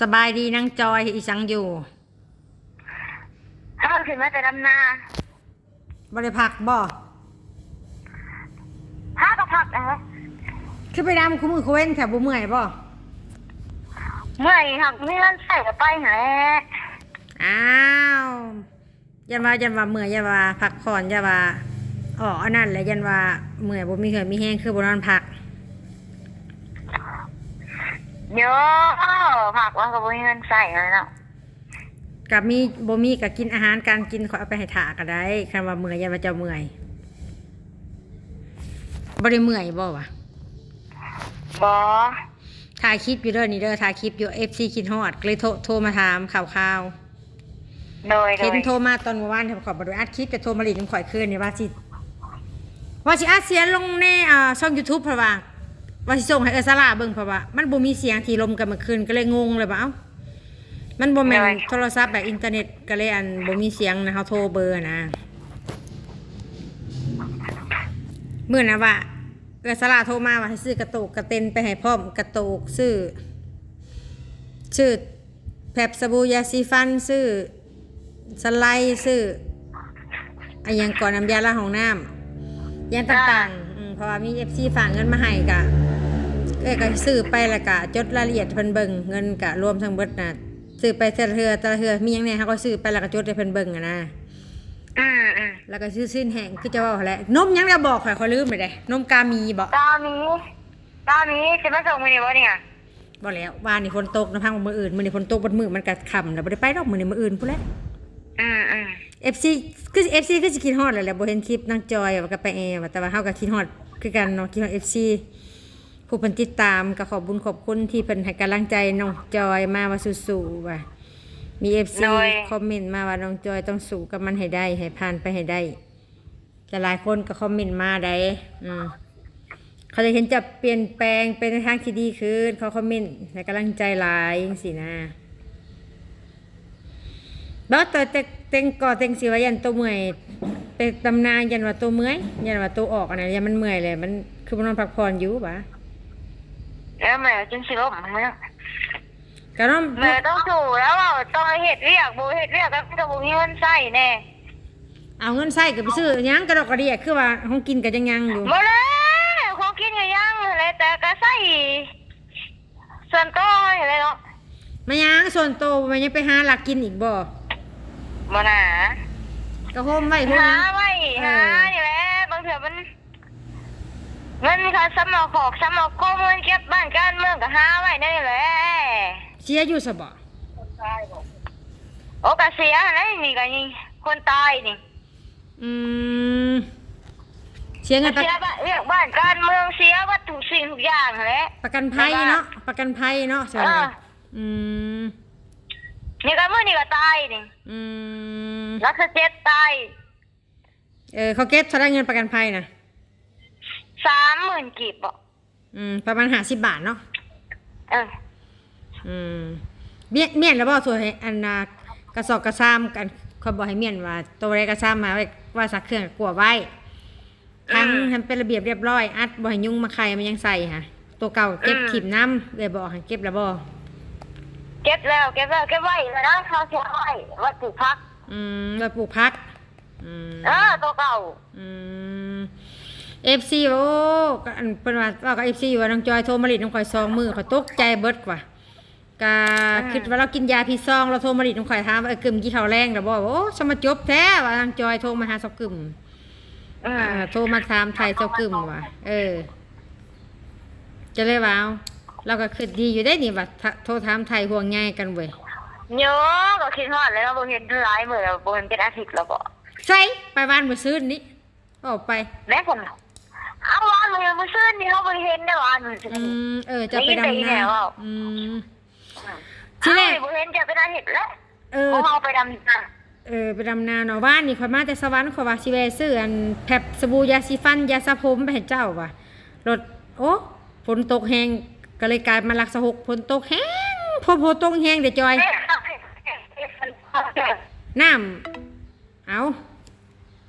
ສະບາຍດີນາງຈອຍ ເຮັດອີ່ຫຍັງຢູ່? ພາຂຶ້ນມາແຕ່ດຳນາ. ບໍ່ໄດ້ພັກບໍ່? ພາກໍພັກແຫຼະ. ຄືໄປດຳຄູ່ມື້ຄູ່ເວັນແທ້ ບໍ່ເມື່ອຍບໍ່? ເມື່ອຍ ຫາກມີເງິນໃຊ້ກໍໄປຫັ້ນແຫຼະ. ອ້າວ ຢ້ານວ່າ ຢ້ານວ່າເມື່ອຍ ຢ້ານວ່າພັກຜ່ອນ ຢ້ານວ່າອອກອັນນັ້ນແຫຼະ ຢ້ານວ່າເມື່ອຍ ບໍ່ມີເຫື່ອມີແຮງ ຄືບໍ່ນອນພັກ. ໂຍ ພັກວ່າກໍບໍ່ມີເງິນໃຊ້ແລ້ວເນາະ. ກໍມີ ບໍ່ມີກໍກິນອາຫານການກິນ ຂ້ອຍເອົາໄປໃຫ້ຖ້າກໍໄດ້. ຄັນວ່າເມື່ອຍ ຢ້ານວ່າເຈົ້າເມື່ອຍ. ບໍ່ໄດ້ເມື່ອຍບໍ່ວະ? ບໍ່. ຖ່າຍຄລິບຢູ່ເດີນີ້ເດີ ຖ່າຍຄລິບຢູ່ ເອັຟຊີຄິດຮອດ ກໍເລີຍໂທ ໂທມາຖາມຂ່າວຄາວ. ໂດຍ ໂດຍ. ເຫັນໂທມາຕອນມື້ວານ ຂ້ອຍບໍ່ໄດ້ອັດຄລິບ ຈະໂທມາຫຼິ້ນນຳຂ້ອຍຄືນນີ້ ວ່າຊິ ວ່າຊິອັດສຽງລົງໃນ ອ່າ ຊ່ອງຢູທູບ ເພາະວ່າ ວ່າຊິສົ່ງໃຫ້ເອື້ອຍສາລາເບິ່ງ ເພາະວ່າມັນບໍ່ມີສຽງທີ່ລົມກັນເມື່ອຄືນ ກໍເລີຍງົງເລີຍວ່າ ເອົ້າ ມັນບໍ່ແມ່ນ ໂດຍ ໂທລະສັບແບບອິນເຕີເນັດ ກໍເລີຍ ອັນ ບໍ່ມີສຽງນະ ເຮົາໂທເບີນະ. ມື້ນັ້ນວ່າ ເອື້ອຍສາລາໂທມາວ່າໃຫ້ຊື້ກະໂຕກກະເຕັນໄປໃຫ້ພ້ອມ ກະໂຕກ ຊື້ ຊື້ແພັບ ສະບູ ຢາສີຟັນ ຊື້ສະໄລ ຊື້ອີ່ຫຍັງກ່ອນ ນ້ຳຢາລ້າງຫ້ອງນ້ຳ ອີ່ຫຍັງຕ່າງໆ. ເອີ ເພາະວ່າມີເອັຟຊີຝາກເງິນມາໃຫ້ ກະເອື້ອຍກໍຊື້ໄປ ແລ້ວກະຈົດລາຍລະອຽດໃຫ້ເພິ່ນເບິ່ງ ເງິນກະລວມທັງເບິດນະ ຊື້ໄປແຕ່ລະເທື່ອ ແຕ່ລະເທື່ອມີຫຍັງແດ່ ເຮົາກໍຊື້ໄປ ແລ້ວກໍຈົດໃຫ້ເພິ່ນເບິ່ງຫັ້ນນະ. ອືມໆ ແລ້ວກໍຊື້ຊີ້ນແຫ້ງ ຄືເຈົ້າເວົ້າຫັ້ນແຫຼະ. ນົມຫຍັງລະບອກຂ້ອຍ ຂ້ອຍລືມແລ້ວເດ້. ນົມກາມີບໍ? ກາມີ ກາມີ ຊິມາສົ່ງມື້ນີ້ບໍ່ນີ້? ບໍ່ແລ້ວ ວານນີ້ຝົນຕົກນະ ພັງມື້ອື່ນ ມື້ນີ້ຝົນຕົກເບິດມື້ ມັນກໍຄ່ຳແລ້ວ ບໍ່ໄດ້ໄປດອກ ມື້ນີ້ມື້ອື່ນພຸ້ນແຫຼະ. ອືມໆ ເອັຟຊີ ຄື ເອັຟຊີ ຄືຊິຄິດຮອດແລ້ວແຫຼະ ບໍ່ເຫັນຄລິບນາງຈອຍວ່າກັບປ້າແອວ່າ ແຕ່ວ່າເຮົາກໍຄິດຮອດຄືກັນເນາະ ຄິດຮອດເອັຟຊີ ຜູ້ເພິ່ນຕິດຕາມ ກໍຂອບບຸນຂອບຄຸນທີ່ເພິ່ນໃຫ້ກຳລັງໃຈນ້ອງຈອຍມາວ່າສູ້ໆ ວ່າມີເອັຟຊີ ໂດຍ ຄອມເມັນມາວ່າ ນ້ອງຈອຍຕ້ອງສູ້ກັບມັນໃຫ້ໄດ້ ໃຫ້ຜ່ານໄປໃຫ້ໄດ້. ຫຼາຍໆຄົນກໍຄອມເມັນມາໄດ໋ ອືມ ເຂົາຢາກເຫັນເຈົ້າປ່ຽນແປງໄປໃນທາງທີ່ດີຂຶ້ນ ເຂົາຄອມເມັນໃຫ້ກຳລັງໃຈຫຼາຍຈັ່ງຊີ້ນະ. ບໍ່ ແຕ່ ແຕ່ ແຕ່ງກໍແຕ່ງຊິວ່າຢ້ານໂຕເມື່ອຍ ໄປດຳນາ ຢ້ານວ່າໂຕເມື່ອຍ ຢ້ານວ່າໂຕອອກອັນນັ້ນ ຢ້ານມັນເມື່ອຍແຫຼະ ມັນຄືບໍ່ນອນພັກຜ່ອນຢູ່ຫວາ? ເອີ ແມ່ນ ຈຶ່ງຊິລົ້ມຫັ້ນນະ. ກໍນອນ ແມ່ຕ້ອງສູ້ແລ້ວ ຕ້ອງເຮັດວຽກ ບໍ່ເຮັດວຽກກໍ ກໍບໍ່ມີເງິນໃຊ້ແດ່. ເອົາເງິນໃຊ້ກໍໄປຊື້ຫຍັງກະດອກກະເດຍ ຄືວ່າຂອງກິນກໍຍັງຍັງຢູ່. ບໍ່ແລ້ວ ຂອງກິນກໍຍັງຫັ້ນແຫຼະ ແຕ່ກໍໃຊ້ສ່ວນໂຕຫັ້ນແຫຼະເນາະ. ມາຫຍັງສ່ວນໂຕ ແມ່ນຍັງໄປຫາລັກກິນອີກບໍ່? ບໍ່ນາ ກໍໂຮມໄວ້ ໂຮມຫາໄວ້ ເອີ ຫານີ້ແຫຼະ ບາງເທື່ອມັນ ເງິນຄ່າສຳເນົາຂອກສຳເນົາຄົມ ເງິນເກັບບ້ານການເມືອງກໍຫາໄວ້ແນວນີ້ແຫຼະ. ເສຍຢູ່ຊະບໍ? ໂອ້ ກະເສຍຫັ້ນແຫຼະ ນີ້ກະນີ້ ຄົນຕາຍນີ້. ອືມ ເສຍເງິນປະ ເສຍບ້ານ ວຽກບ້ານການເມືອງ ເສຍເບິດທຸກສິ່ງທຸກຢ່າງຫັ້ນແຫຼະ ປະກັນໄພເນາະ ປະກັນໄພເນາະ. ເອີ ອືມ ນີ້ກະມື້ນີ້ກະຕາຍນີ້. ອືມ ລັກຊະເຈັດຕາຍ. ເອີ ເຂົາເກັບເທົ່າໃດເງິນປະກັນໄພນະ? ສາມໝື່ນກີບບໍ? ອືມ ປະມານຫ້າສິບບາດເນາະ. ເອີ ອືມ ມ້ຽນ ມ້ຽນແລ້ວບໍ່? ຖ້ວຍ ອັນນ່າ ກະສອບກະຊາມ ອັນ ຂ້ອຍບອກໃຫ້ມ້ຽນວ່າ ໂຕໃດກະຊາມມາໄວ້ ວ່າຊັກເຄື່ອງກະກວດໄວ້ ອືມ ທັງໃຫ້ເປັນລະບຽບລຽບຮ້ອຍ ອັດບໍ່ໃຫ້ຍຸງມາໄຂ່ມາຫຍັງໃສ່ຫັ້ນ. ໂຕເກົ່າເກັບ ອືມ ຖິ້ມນຳ ເອື້ອຍບອກໃຫ້ເກັບແລ້ວບໍ່? ເກັບແລ້ວ ເກັບແລ້ວ ເກັບໄວ້ແລ້ວນະ ເຮົາຊິເອົາໄວ້ ໄວ້ປູກຜັກ. ອືມ ໄວ້ປູກຜັກ. ອືມ ເອີ ໂຕເກົ່າ. ອືມ ເອັຟຊີ ໂອ້ ກໍອັນເພິ່ນວ່າ ເວົ້າກັບເອັຟຊີວ່າ ນ້ອງຈອຍໂທມາຫຼິ້ນນຳຂ້ອຍສອງມື້ ຂ້ອຍຕົກໃຈເບິດວ່າ ກະ ອືມ ຄິດວ່າລາວກິນຢາພິດຊອງ ລາວໂທມາຫຼິ້ນນຳຂ້ອຍ ຖາມວ່າ ເອີ ກຶມ ກິນເຂົ້າແລງແລ້ວບໍ່? ໂອ້ ສະມາຈົບແທ້ວ່າ ນ້ອງຈອຍໂທມາຫາຊາວກຶມ. ອືມ ອ່າ ໂທມາຖາມໄຖ່ຊາວກຶມວ່າ ເອີ ກໍເລີຍວ່າ ເອົ້າ ລາວກໍຄິດດີຢູ່ເດ້ນີ້ວ່າ ໂທຖາມໄຖ່ຫ່ວງໃຍກັນເວີຍ. ໂຍ ກໍຄິດຮອດແລ້ວເນາະ ບໍ່ເຫັນຫຼາຍມື້ແລ້ວ ບໍ່ເຫັນເປັນອາທິດແລ້ວບໍ? ໃສ ໄປວານມື້ຊືນນີ້ ອອກໄປແລ້ວພຸ້ນ. ເອົາ ວານມື້ ມື້ຊືນນີ້ເຮົາບໍ່ໄດ້ເຫັນເດ້ ວານມື້ຊືນ. ອືມ ເອີ ເຈົ້າໄປດຳນາ. ອືມ ທີແລກບໍ່ເຫັນເຈົ້າເປັນອາທິດແລ້ວ. ເອີ ຂອງເຮົາໄປດຳນາ. ເອີ ໄປດຳນາເນາະ. ວານນີ້ຂ້ອຍມາແຕ່ສະຫວັນ ຂ້ອຍວ່າຊິແວ່ຊື້ອັນແພັບ ສະບູ ຢາສີຟັນ ຢາສະຜົມໄປໃຫ້ເຈົ້າວ່າ ລົດ ໂອ້ ຝົນຕົກແຮງ ກໍເລີຍກາຍມາລັກສະຫົກ. ຝົນຕົກແຮງ ໂພ ໂພຕົກແຮງເດ້ຈອຍ ນ້ຳ ເອົາ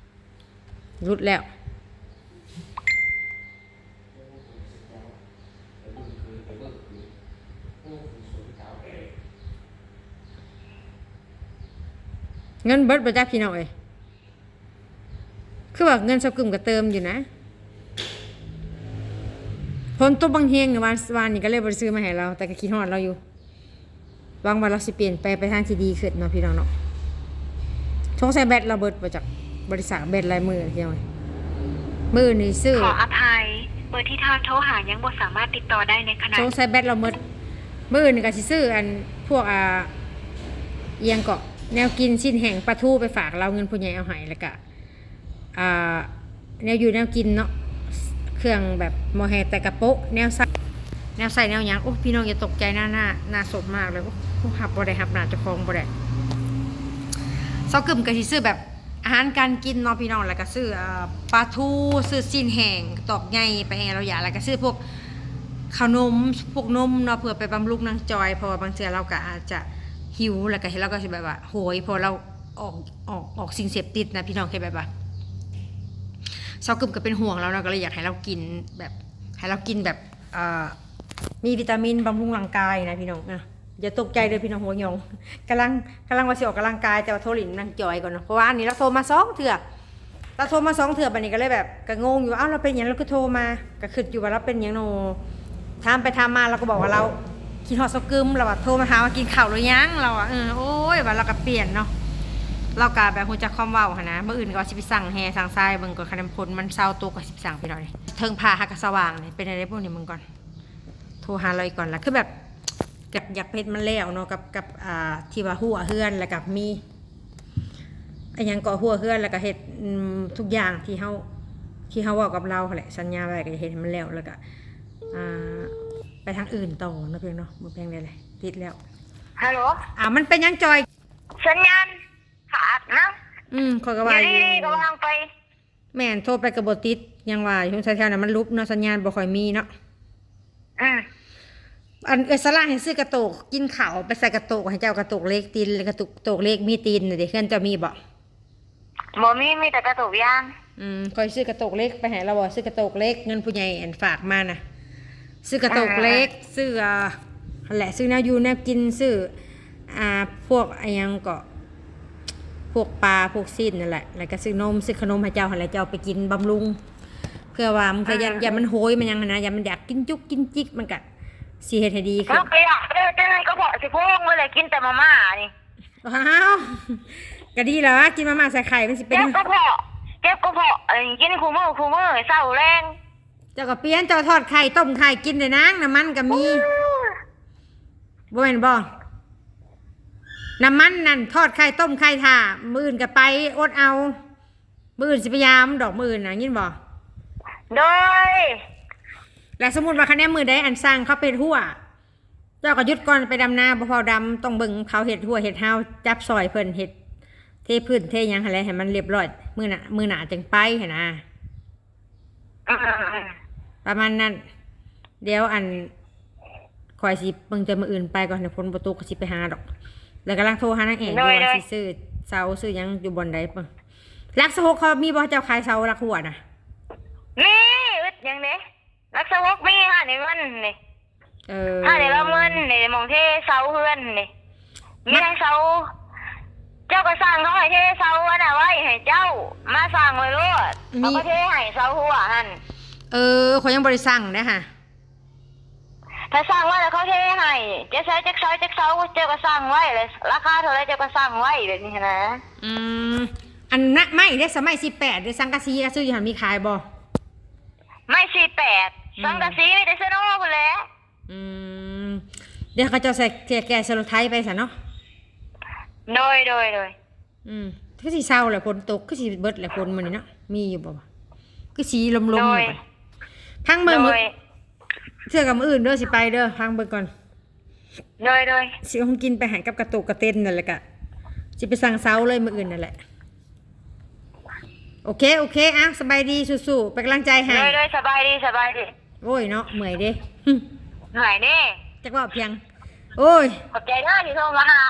ຫຼຸດແລ້ວ. ເງິນເບິດບໍ່ຈັກພີ່ນ້ອງເອີຍ. ຄືວ່າເງິນຊາວກຶມກໍເຕີມຢູ່ນະ. ຝົນຕົກບັກແຮງວານ ວານນີ້ກໍເລີຍບໍ່ໄດ້ຊື້ມາໃຫ້ລາວ ແຕ່ກໍຄິດຮອດລາວຢູ່. ຫວັງວ່າລາວຊິປ່ຽນແປງໄປທາງທີ່ດີຂຶ້ນເນາະພີ່ນ້ອງເນາະ. ສົງໄສແບັດລາວເບິດບໍ່ຈັກ ບໍ່ໄດ້ສາກແບັດຫຼາຍມື້ພີ່ນ້ອງ. ມື້ອື່ນນີ້ຊິຊື້ ຂໍອະໄພ ເບີທີ່ທ່ານໂທຫາຍັງບໍ່ສາມາດຕິດຕໍ່ໄດ້ໃນຂະນະ ສົງໄສແບັດລາວໝົດ. ມື້ອື່ນນີ້ກໍຊິຊື້ອັນພວກ ອ່າ ອີ່ຫຍັງເກາະ ແນວກິນ ຊີ້ນແຫ້ງ ປາທູໄປຝາກລາວ ເງິນຜູ້ໃຫຍ່ເອົາໃຫ້ ແລ້ວກະ ອ່າ ແນວຢູ່ແນວກິນເນາະ ເຄື່ອງແບບໝໍ້ແຮງ ແຕ່ກະໂປະ ແນວໃຊ້ ແນວໃຊ້ແນວຫຍັງ. ໂອ້ ພີ່ນ້ອງຢ່າຕົກໃຈນະ ໜ້າ ໜ້າສົບມາກເລີຍ. ໂອ້ ຮັບບໍ່ໄດ້ ຮັບໜ້າເຈົ້າຂອງບໍ່ໄດ້. ຊາວກຶມກໍຊິຊື້ແບບອາຫານການກິນເນາະພີ່ນ້ອງ ແລ້ວກໍຊື້ ເອີ ປາທູ ຊື້ຊີ້ນແຫ້ງຕອກໃຫຍ່ໄປໃຫ້ລາວຢາ ແລ້ວກໍຊື້ພວກເຂົ້າໜົມ ພວກນົມເນາະ ເພື່ອໄປບຳລຸງນາງຈອຍ ເພາະວ່າບາງເທື່ອລາວກໍອາດຈະຫິວ ແລ້ວກໍເຮັດ ລາວກໍຊິແບບວ່າໂຫຍ ເພາະວ່າລາວ ອອກ ອອກ ອອກສິ່ງເສບຕິດນະພີ່ນ້ອງ. ເຮັດແບບວ່າຊາວກຶມກໍເປັນຫ່ວງລາວເນາະ ກໍເລີຍຢາກໃຫ້ລາວກິນແບບ ໃຫ້ລາວກິນແບບ ເອີ ມີວິຕາມິນບຳລຸງຮ່າງກາຍນະພີ່ນ້ອງ. ອ່ະ ຢ່າຕົກໃຈເດີພີ່ນ້ອງ ຫົວຫຍອງ ກຳລັງ ກຳລັງວ່າຊິອອກກຳລັງກາຍ ແຕ່ວ່າໂທຫຼິ້ນນາງຈອຍກ່ອນເນາະ ເພາະວ່າອັນນີ້ລາວໂທມາສອງເທື່ອ ລາວໂທມາສອງເທື່ອ ບາດນີ້ກໍເລີຍແບບກໍງົງຢູ່ ເອົ້າ ລາວເປັນຫຍັງ ລາວຄືໂທມາ ກໍຄິດຢູ່ວ່າລາວເປັນຫຍັງເນາະ. ຖາມໄປຖາມມາລາວກໍບອກວ່າລາວຄິດຮອດຊາວກຶມ ລາວວ່າໂທມາຖາມວ່າກິນເຂົ້າຫຼືຍັງ ລາວວ່າ ເອີ ໂອ້ຍ ວ່າລາວກໍປ່ຽນເນາະ ລາວກໍແບບຮູ້ຈັກຄວາມເວົ້າຫັ້ນນະ. ມື້ອື່ນກໍວ່າຊິໄປສັ່ງແຮ່ສັ່ງຊາຍເບິ່ງກ່ອນ ຄັນຝົນມັນເຊົາຕົກກໍຊິໄປສັ່ງພີ່ນ້ອງ. ເທິງຟ້າຫາກະສະຫວ່າງນີ້ ເປັນແນວໃດບຸນີ້ ເບິ່ງກ່ອນ ໂທຫາລາວອີກກ່ອນລະ. ຄືແບບ ກັບຢາກເຮັດມັນແລ້ວເນາະ ກັບ ກັບ ອ່າ ທີ່ວ່າຮົ້ວເຮືອນ ແລ້ວກໍມີ ອີ່ຫຍັງເກາະ ຮົ້ວເຮືອນ ແລ້ວກໍເຮັດ ອືມ ທຸກຢ່າງທີ່ເຮົາ ທີ່ເຮົາເວົ້າກັບລາວຫັ້ນແຫຼະ ສັນຍາໄວ້ກໍຈະເຮັດໃຫ້ມັນແລ້ວ ແລ້ວກໍ ອ່າ ໄປທາງອື່ນຕໍ່ເນາະ ເພິ່ນເນາະ. ບໍ່ເປັນຫຍັງໃດເລີຍ ຕິດແລ້ວ. ຮັລໂຫຼ ອ່າ ມັນເປັນຫຍັງຈອຍ? ສັນຍານຂາດນະ. ອືມ ຂ້ອຍກໍວ່າຢູ່ ຢູ່ດີໆກໍວ່າງໄປ. ແມ່ນ ໂທໄປກໍບໍ່ຕິດ ຍັງວ່າຢູ່ ສາຍແຖວນັ້ນມັນຫຼຸບເນາະ ສັນຍານບໍ່ຄ່ອຍມີເນາະ. ອືມ ອັນເອື້ອຍສາລາໃຫ້ຊື້ກະໂຕກກິນເຂົ້າ ໄປໃສ່ກະໂຕກໃຫ້ເຈົ້າ ກະໂຕກເຫຼັກຕີນ ກະໂຕກ ໂຕກເຫຼັກມີຕີນເດ້. ເຮືອນເຈົ້າມີບໍ່? ບໍ່ມີ ມີແຕ່ກະໂຕກຢາງ. ອືມ ຂ້ອຍຊື້ກະໂຕກເຫຼັກໄປໃຫ້ລາວ ບໍ່ ຊື້ກະໂຕກເຫຼັກ ເງິນຜູ້ໃຫຍ່ອັນຝາກມານະ. ຊື້ກະໂຕກເຫຼັກ ອ່າ ຊື້ ອ່າ ຫັ້ນແຫຼະ ຊື້ແນວຢູ່ແນວກິນ ຊື້ ອ່າ ພວກ ອີ່ຫຍັງເກາະ ພວກປາ ພວກຊີ້ນນັ້ນແຫຼະ ແລ້ວກໍຊື້ນົມ ຊື້ຂະໜົມໃຫ້ເຈົ້າຫັ້ນແຫຼະ ເຈົ້າໄປກິນບຳລຸງ ເພື່ອວ່າມັນກໍ ອ່າ ຢ້ານ ຢ້ານມັນໂຫຍ ມັນຫຍັງຫັ້ນນະ ຢ້ານມັນຢາກກິນຈຸກກິນຈິກ ມັນກໍຊິເຮັດໃຫ້ດີຂຶ້ນ. ມັນກໍຢາກເດີ ຈັ່ງນັ້ນກະເພາະຊິໂພງເລີຍ ກິນແຕ່ມາມ່ານີ້. ອ້າວ ກໍດີແລ້ວ ກິນມາມ່າໃສ່ໄຂ່ມັນຊິເປັນ ເຈັບກະເພາະ ເຈັບກະເພາະ ເອີ ກິນຄູ່ມື້ ຄູ່ມື້ ເຊົ້າແລງ. ເຈົ້າກໍປ່ຽນ ເຈົ້າທອດໄຂ່ ຕົ້ມໄຂ່ກິນເດ້ນາງ ນ້ຳມັນກໍມີ. ໂອ້ຍ ບໍ່ແມ່ນບໍ່? ນ້ຳມັນນັ້ນ ທອດໄຂ່ ຕົ້ມໄຂ່ຖ້າ ມື້ອື່ນກໍໄປ ອົດເອົາ ມື້ອື່ນຊິພະຍາຍາມດອກ ມື້ອື່ນນະ ຍິນບໍ່? ໂດຍ. ແລ້ວສົມມຸດວ່າ ຄັນແນມມື້ໃດອັນຊ່າງເຂົາໄປເຮັດຮົ້ວ ເຈົ້າກໍຢຸດກ່ອນ ໄປດຳນາບໍ່ພໍດຳ ຕ້ອງເບິ່ງເຂົາເຮັດຮົ້ວເຮັດຮາວ ຈັບຊ່ອຍເພິ່ນເຮັດ ເທພື້ນເທຫຍັງຫັ້ນແຫຼະ ໃຫ້ມັນລຽບຮ້ອຍ ມື້ໜ້າ ມື້ໜ້າຈຶ່ງໄປຫັ້ນນະ. ອ່າໆໆ ປະມານນັ້ນ. ດຽວອັນ ຂ້ອຍຊິເບິ່ງແຕ່ມື້ອື່ນໄປກ່ອນ ຖ້າຝົນບໍ່ຕົກກໍຊິໄປຫາດອກ. ແລ້ວກຳລັງໂທຫານາງແອນຢູ່ວ່າ ໂດຍໆ ຊິຊື້ເສົາຊື້ຫຍັງຢູ່ບ່ອນໃດ. ຫຼັກຊາວຫົກເຂົາມີບໍ່ ເຈົ້າຂາຍເສົາຫຼັກຫົວນະ? ມີ ອຶດຫຍັງເດ້ ຫຼັກຊາວຫົກມີ ຮ້ານໃນເງິນນີ້. ເອີ ຮ້ານໃນລາວເງິນນີ້ ໝ່ອງເທເສົາເຮືອນນີ້ ມີທັງເສົາ ເຈົ້າກໍສັ່ງເຂົາໃຫ້ເທເສົາອັນນັ້ນໄວ້ໃຫ້ເຈົ້າ ມາສັ່ງໄວ້ໂລດ ເຂົາກໍເທໃຫ້ເສົາຫົວຫັ້ນ. ເອີ ຂ້ອຍຍັງບໍ່ໄດ້ສັ່ງເດ້ຫະ. ຖ້າສັ່ງໄວ້ແລ້ວເຂົາເທໃຫ້ ຈະໃຊ້ຈັກເສົາ ຈັກເສົາ ເຈົ້າກໍສັ່ງໄວ້ ແລ້ວລາຄາເທົ່າໃດເຈົ້າກໍສັ່ງໄວ້ ແບບນີ້ຫັ້ນນະ. ອືມ ອັນນະ ໄມ້ເດ້ ສະໄມ້ສີ່ແປດເດ້ ສັງກະສີ ຊື້ຢູ່ຫັ້ນມີຂາຍບໍ່? ໄມ້ສີ່ແປດ ອືມ ສັງກະສີມີແຕ່ເຊໂນພຸ້ນແຫຼະ. ອືມ ດຽວເຂົາເຈົ້າໃສ່ແກ່ໃສ່ລົດໄຖໄປຊະເນາະ. ໂດຍ ໂດຍ ໂດຍ. ອືມ ຄືຊິເຊົາແຫຼະ ຝົນຕົກ ຄືຊິເບິດແຫຼະ ຝົນມື້ນີ້ເນາະ ມີຢູ່ບໍ່ວະ? ຄືຊິລົມໆ ໂດຍ ຢູ່ໄປ ພັງເບິ່ງ. ໂດຍ ມື້ ເທື່ອກັບມື້ອື່ນເດີ ຊິໄປເດີ ພັງເບິ່ງກ່ອນ. ໂດຍ ໂດຍ. ຊິເອົາຂອງກິນໄປໃຫ້ກັບກະໂຕກກະເຕັນນັ້ນແຫຼະ ກະຊິໄປສັ່ງເສົາເລີຍມື້ອື່ນນັ້ນແຫຼະ. ໂອເຄ ໂອເຄ ອ້າວ ສະບາຍດີ ສູ້ໆ ເປັນກຳລັງໃຈໃຫ້. ໂດຍ ໂດຍ ສະບາຍດີ ສະບາຍດີ. ໂອ້ຍເນາະ ເມື່ອຍເດ້ ເມື່ອຍເດ້ ຈັກເວົ້າພຽງ. ໂອ້ຍ ຂອບໃຈເດີທີ່ໂທມາຫາ.